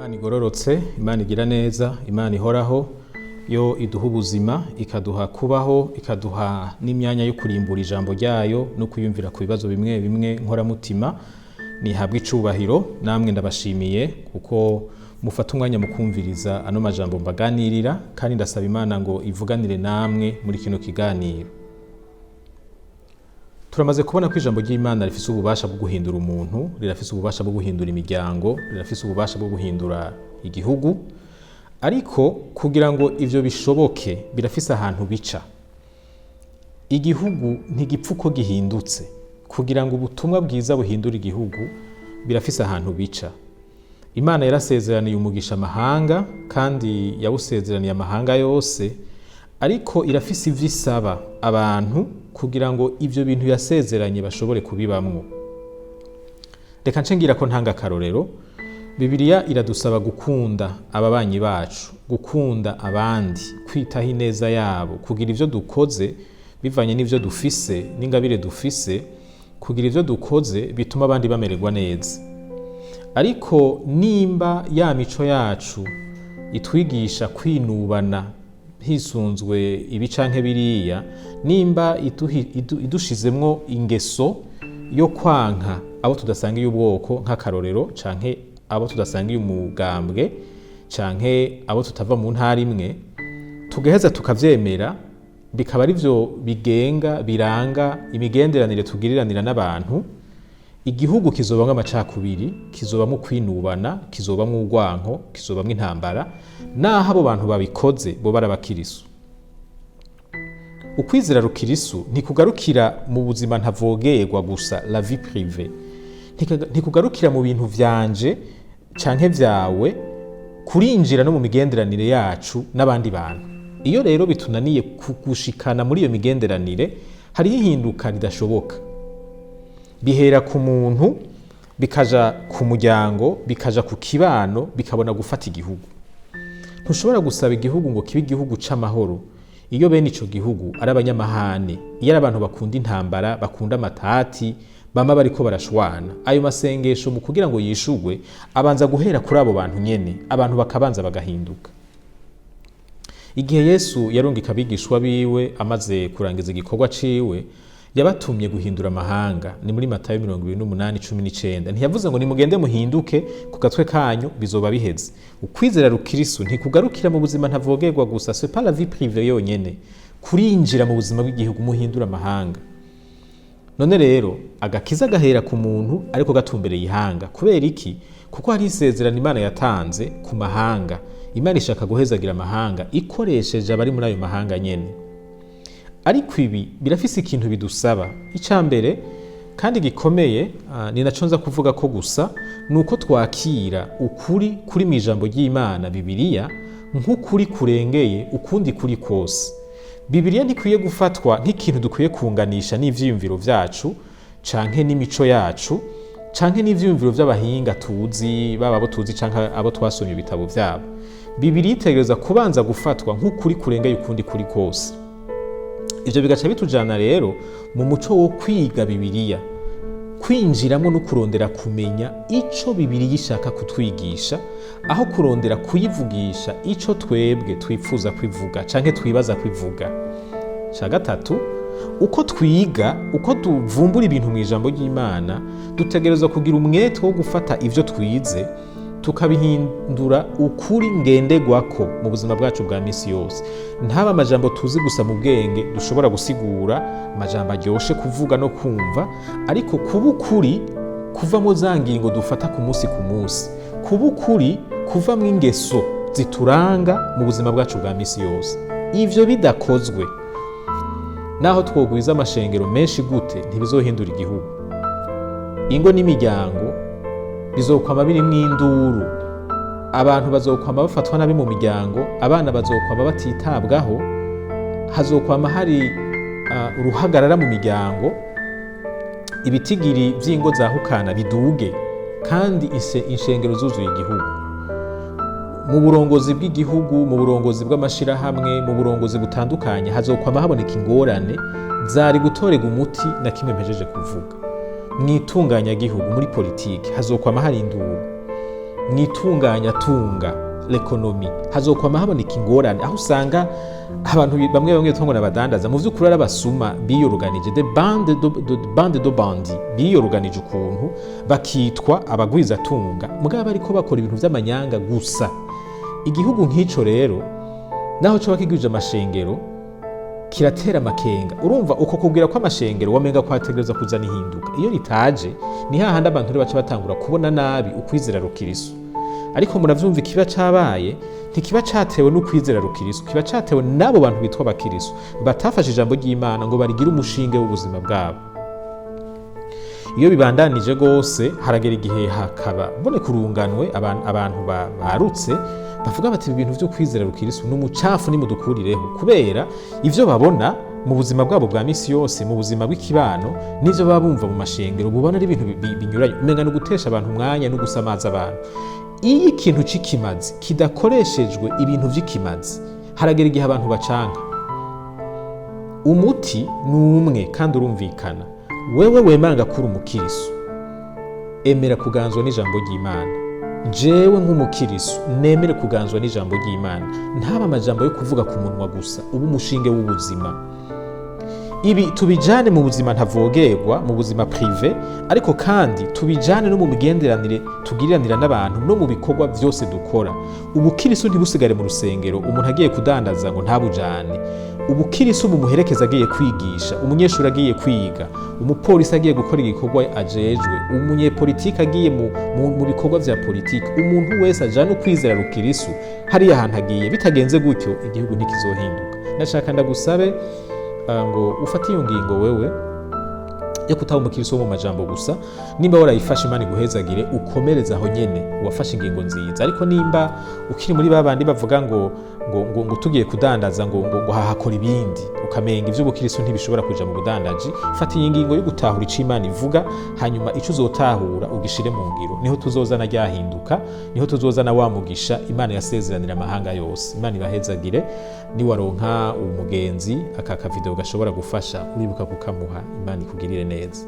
Imana igororotse, Imana igira neza, Imana ihoraho, yo iduha ubuzima, ikaduha kubaho, ikaduha n'imyanya yo kurimbura ijambo ryayo no kwiyumvira ku bibazo bimwe bimwe nkoramutima, nihabwa icubahiro. Namwe ndabashimiye kuko mufata umwanya mukumviriza ano majambo mbaganirira, kandi ndasaba Imana ngo ivuganire namwe muri kino kiganiro. Turamaze kubona ko ijambo ry'Imana rifise ububasha bwo guhindura umuntu, rirafise ububasha bwo guhindura imiryango, rirafise ububasha bwo guhindura igihugu. Ariko kugira ngo ivyo bishoboke, birafise ahantu bica. Igihugu ntigipfa uko gihindutse. Kugira ngo ubutumwa bwiza buhindure igihugu, birafise ahantu bica. Imana yarasezeraniye umugisha amahanga, kandi yawusezeraniye amahanga yose, ariko irafise ivyo isaba abantu kugira ngo ivyo bintu yasezeranye bashobore kubibamwo. Reka nce ngira ko ntanga akarorero. Bibiliya iradusaba gukunda ababanyi bacu, gukunda abandi, kwitaho ineza yabo, kugira ivyo dukoze bivanye n'ivyo dufise n'ingabire dufise, kugira ivyo dukoze bituma abandi bamererwa neza. Ariko nimba ya mico yacu itwigisha kwinubana hisunzwe ibi canke biriya, nimba idushizemwo ingeso yo kwanka abo tudasangiye ubwoko, nk'akarorero, canke abo tudasangiye umugambwe, canke abo tutava mu ntara imwe, tugaheza tukavyemera, bikaba ari vyo bigenga, biranga imigenderanire tugiriranira n'abantu, igihugu kizobamwo amacakubiri, kizobamwo kwinubana, kizobamwo urwanko, kizobamwo intambara, naho abo bantu babikoze bo bari abakirisu. Ukwizera rukirisu ntikugarukira mu buzima ntavogerwa gusa, la vie privée. Ntikugarukira mu bintu vyanje canke vyawe, kurinjira no mu migenderanire yacu n'abandi bantu. Iyo rero bitunaniye gushikana muri iyo migenderanire, hariho ihinduka ridashoboka. Bihera ku muntu, bikaja ku muryango, bikaja ku kibano, bikabona gufata igihugu. Ntushobora gusaba igihugu ngo kibe igihugu c'amahoro iyo bene ico gihugu ari abanyamahane, iyo ari abantu bakunda intambara, bakunda amatati, bama bariko barashwana. Ayo masengesho mu kugira ngo yishurwe, abanza guhera kuri abo bantu nyene, abantu bakabanza bagahinduka. Igihe Yesu yarungika abigishwa biwe amaze kurangiza igikorwa ciwe, yabatumye guhindura amahanga. Ni muri Matayo 28:19. Ntiyavuze ngo nimugende muhinduke ku gatwe kanyu, bizoba biheze. Ukwizera rukirisu ntikugarukira mu buzima ntavogerwa gusa, c'est pas la vie privée yonyene, kurinjira mu buzima bw'igihugu, muhindura amahanga. None rero agakiza gahera ku muntu, ariko gatumbereye ihanga. Kubera iki? Kuko hari isezerano Imana yatanze ku mahanga. Imana ishaka guhezagira amahanga ikoresheje abari muri ayo mahanga nyene. Ariko ibi birafise ikintu bidusaba. Icya mbere kandi gikomeye, ni naco nza kuvuga ko gusa, ni uko twakira ukuri kuri mu ijambo ry'Imana, Bibiliya, nk'ukuri kurengeye ukundi kuri kose. Bibiliya ntikwiye gufatwa nk'ikintu dukwiye kunganisha n'ivyiyumviro vyacu, canke n'imico yacu, canke n'ivyiyumviro vy'abahinga tuzi, baba abo tuzi canke abo twasomye ibitabo vyabo. Bibiliya itegereza kubanza gufatwa nk'ukuri kurengeye ukundi kuri kose. Ivyo bigaca bitujana rero mu muco wo kwiga Bibiliya, kwinjiramo no kurondera kumenya ico Bibiliya ishaka kutwigisha, aho kurondera kuyivugisha ico twebwe twifuza kwivuga canke twibaza kwivuga. Ca gatatu, uko twiga, uko tuvumbura ibintu mu ijambo ry'Imana, dutegerezwa kugira umwete wo gufata ivyo twize tukabihindura ukuri ngenderwako mu buzima bwacu bwa misi yose. Ntaba amajambo tuzi gusa mu bwenge, dushobora gusigura, amajambo aryoshe kuvuga no kumva, ariko kuba ukuri kuvamo za ngingo dufata ku munsi ku munsi, kuba ukuri kuvamwo ingeso zituranga mu buzima bwacu bwa misi yose. Ivyo bidakozwe, naho twogwiza amashengero menshi gute, ntibizohindura igihugu. Ingo n'imiryango bizokwama birimwo induru, abantu bazokwama bafatwa nabi mu miryango, abana bazokwama batitabwaho, hazokwama hari uruhagarara mu miryango, ibitigiri vy'ingo zahukana biduge, kandi inshengero zuzuye igihugu. Mu burongozi bw'igihugu, mu burongozi bw'amashirahamwe, mu burongozi butandukanye, hazokwama haboneka ingorane zari gutorega umuti na kimwe mpejeje kuvuga. Mu itunganyagihugu, muri politiki, hazokwama hari induru. Mu itunganyatunga, l'économie, hazokwama haboneka ingorane, aho usanga abantu bamwe bamwe bitwa ngo n'abadandaza, mu vy'ukuri ari abasuma biyoroganije, de bande de bandits biyoroganije ukuntu bakitwa abagwizatunga, mugabo bariko bakora ibintu vy'amanyanga gusa. Igihugu nk'ico rero, naho coba kigwije amashengero, kiratera amakenga. Urumva uko kubwira ko amashengero wamenga kwategereza kuzana ihinduka, iyo ritaje ni hahandi abantu rero baca batangura kubona nabi ukwizera rukirisu. Ariko muravyumva, ikiba cabaye ntikiba catewe n'ukwizera rukirisu, kiba catewe n'abo bantu bitwa abakirisu batafashe ijambo ry'Imana ngo barigire umushinge w'ubuzima bwabo. Iyo bibandanije gose, haragera igihe hakaba boneka urunganwe, abantu barutse bavuga bati: "Ibi bintu vyo kwizera rukirisu ni umucafu, nimudukurireho," kubera ivyo babona mu buzima bwabo bwa misi yose, mu buzima bw'ikibano, n'ivyo baba bumva mu mashengero, bubona ari ibintu binyuranye, umenga ni ugutesha abantu umwanya no gusamaza abantu. Iyo ikintu c'ikimazi kidakoreshejwe ibintu vy'ikimazi, haragera igihe abantu bacanka. Umuti ni umwe kandi urumvikana. Wewe wemanga kuri umukirisu, emera kuganzwa n'ijambo ry'Imana. Jewe nk'umukirisu nemere kuganzwa n'ijambo ry'Imana, ntaba amajambo yo kuvuga ku munwa gusa, uba umushinge w'ubuzima. Ibi tubijane mu buzima ntavogerwa, mu buzima privé, ariko kandi tubijane no mu migenderanire tugiriranira n'abantu no mu bikorwa byose dukora. Ubukirisu ntibusigare mu rusengero, umuntu agiye kudandaza ngo ntabujane. Ubukirisu bumuherekeza agiye kwigisha, umunyeshuri agiye kwiga, umupolisi agiye gukora igikorwa ajejwe, umunyepolitiki agiye mu bikorwa vya politiki. Umuntu wese ajane ukwizera rukirisu hariya hantu agiye. Bitagenze gutyo, igihugu ntikizohinduka. Ndashaka ndagusabe ngo ufate iyo ngingo wewe yo kutaba umukirisu wo mu majambo gusa. Nimba warayifashe, Imana iguhezagire, ukomereze aho nyene, wafashe ingingo nziza. Ariko nimba ukiri muri babandi bavuga ngo tugiye kudandaza ngo hahakora ibindi, ukamenga ivy'ubukirisu ntibishobora kuja mu budandaji, fata iyi ngingo yo gutahura ico Imana ivuga, hanyuma ico uzotahura ugishire mu ngiro. Niho tuzozana ryahinduka, niho tuzozana wa mugisha Imana yasezeranira amahanga yose. Imana ibahezagire. Niwaronka umugenzi aka kavideo gashobora gufasha, uribuka kukamuha. Imana ikugirire neza.